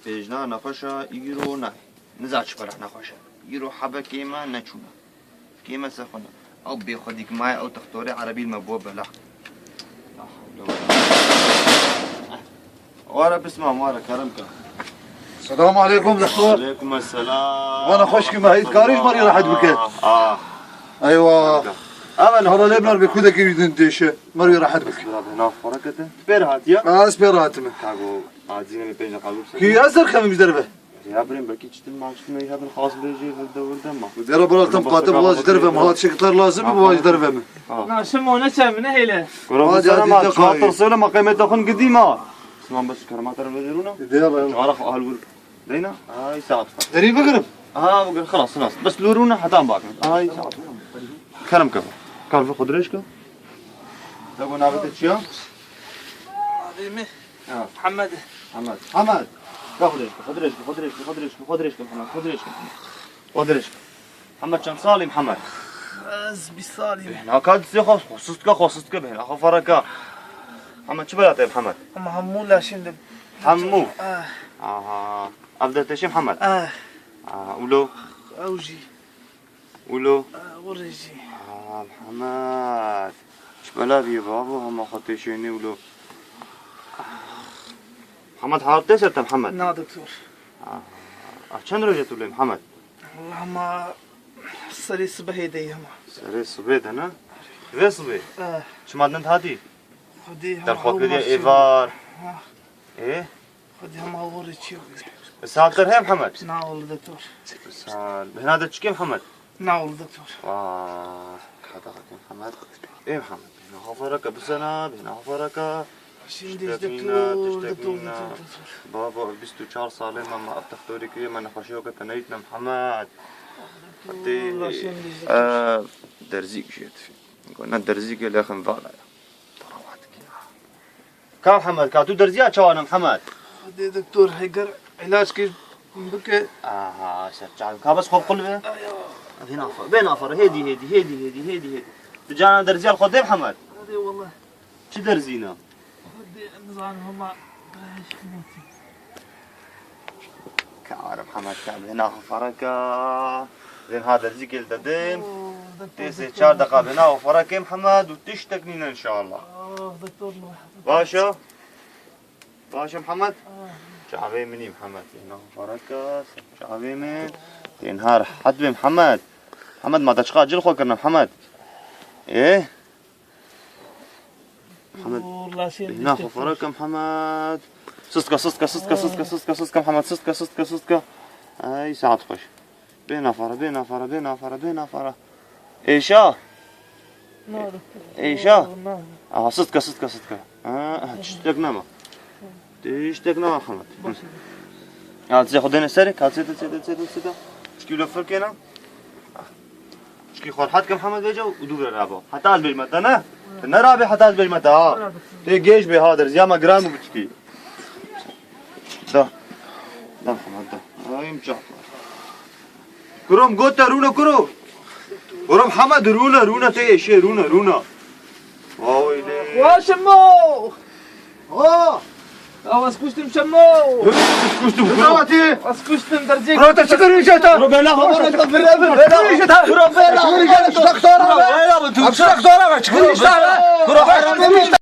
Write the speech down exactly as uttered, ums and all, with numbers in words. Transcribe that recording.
Pêjna nexweş e, îro ne. Niza çi bereh nexweş e. Îro hebe kêm e, neçûne. Kêm e ser xwe ne. Ew bêxwedî ki maye, ew textorê erebî li me bû bela. La hewle we la quwwete. Were pismam, were, kerem ke. Selamu aleykum, dextor. Aleykum selam. Wana xweş ki me, heyt karî ji me rî rehet bike. Ah, ah. Eywa. Ev ne. Hara lê binar be kudekî wî din têşe. Me rî rehet bike. Bismillah, bihna xwe re kete. Tu pê re hatiye? Ha, ez pê re hatime. Ka go, acîne me pênc deqa lûk. Ki ez derxemim ji derve. Ya birên, belkî çitin ma çitin ey hebin xas bêjê, wirde wirde ma. Dera bira tam qate biwa ji derve me, hat şekitler lazim e, biwa ji derve me. Ha. Na, şimo ne çe min, ne hêle. Gora hadi, bisana hadi, ma, de çuha kay. Tirsê le ma qîmeta xwe gidî ma. Sinan bes kerema te re vejê rûna. De ya ben. Çuha re xwe al wir. Deyna? Ay, saat. Derî bigirim. Ha, bigir, xelas, xelas. Bes lû rûna heta bakin. Ay, saat. Kerem ke. Kar xwe dirêj ke. Te go navê te çi ya? Navê me Ha. Hemed. Hemed. Hemed. Ka xwe dirêj ke, xwe dirêj ke, xwe dirêj ke, xwe dirêj ke, xwe dirêj ke, Hemed, xwe dirêj ke, Hemed. Xwe dirêj ke. Hemed, çend salî Hemed? Ez bîst salî me. Bêhna ka dizê xwe, xwe sist ke, xwe sist ke, bêhna xwe fere ke. Hemed, çi bela te Hemed? Ama hemû laşên de. Hemû? Eh. Aha. Ev de teşê Hemed? Eh. Aha, ulo? Ew jî. Ulo? Eh, wirê jî. Ah, Mihemed. Çi bela bîye babo, hema xwe têşênê ulo. Mihemed, halat tê ser te, Mihemed? Na, doktor. Ah, ah, çend roj e tu lê, Mihemed? Walla hema serê sibehê de ye hema. Serê sibê de, ne? Vê sibê? Eh. Çima din hatî? Xwedê hema Derxwe kiriye hema êvar. Ha. Ê? Xwedî hema wirê çi bû? Satir he Mihemed? Na wele doktor. Sal. Bihna de çikê Mihemed? Na wele doktor. Vah, ka daxakê Mihemed. Ê Mihemed, bihna xwe fereke bisena, bihna xwe fereke. Şimdi Tiştek işte nîna, doktor, tiştek doktor, nîna. Doktor. Baba, bîst û çar salê me, me ev textorî kiriye, me nexweşiya ke te neyîtine Mihemed. Hadi, Allah şimdi işte. Ev derzîk jê difî. Gona derzîkê lexin vala ya. Ka Mihemed, ka tu derziya çawa ne Mihemed? Hadi doktor, heger îlaç kir bike. Aha, ser çav. Ka bes xwe qul be. Aya. Bê nafar, bê nafar. Hêdî, hêdî, hêdî, hêdî, hêdî, hêdî. Tu cana derziya xwe dê Mihemed? Hadi wallah. Çi derzî ne? Hadi nizanim ama. Ka were Mihemed, ka bêhna xwe fereke. Vên ha derzîkê li te dim. Oo, diktor, Tê sê diktor, çar deqa diktor. Bêhna xwe fereke Mihemed û tiştek nîne inşallah. Oh, diktor, Allah. Baş e? Baş e Mihemed? Ah. Çavê min î Mihemed. Bêhna xwe fereke, çavê min. Tênha rehet be Mihemed. Mihemed, ma te çiqa acil xwe kirine Mihemed? Ê? Mihemed, bêhna xwe fereke Mihemed. Sistka, sistka, sistka, sistka, sistka, sistka, Mihemed, sistka, sistka, sistka. Ay, saet xweş. Bê nafara, bê nafara, bê nafara, bê nafara. Êşa? Êşa? Aha, sistka, sistka, sistka. Ha, ha, tiştek nema. Tiştek nema Mihemed. Ya, tizê xwe dêne serê, ka tizê, tizê, tizê, tizê. Çikî wilo firkêna? Çikî xwe rehet ke Mihemed vêca û dû vire raba. Heta ez bêjme te ne? Tu ne rabê heta ez bêjme te ha. Tê gêj bê ha derziya me giran bû biçikî. Da. Da Mihemed da. Ay, imçak. Kuro, min got te rûne kuro. Kuro Mihemed rûne, rûne tê êşê, rûne, rûne. Vay lê. Wa Şemo! Ha! Ya ez kuştim Şemo! Kuştim, kuştim. Kawatî! Ez kuştim dercik. Kuro te çi kirî jeta? Kuro bela, kuro te bela, bela. Kuro jeta. Kuro bela. Kuro jeta. Kuro bela. Kuro bela. Kuro bela. Kuro bela.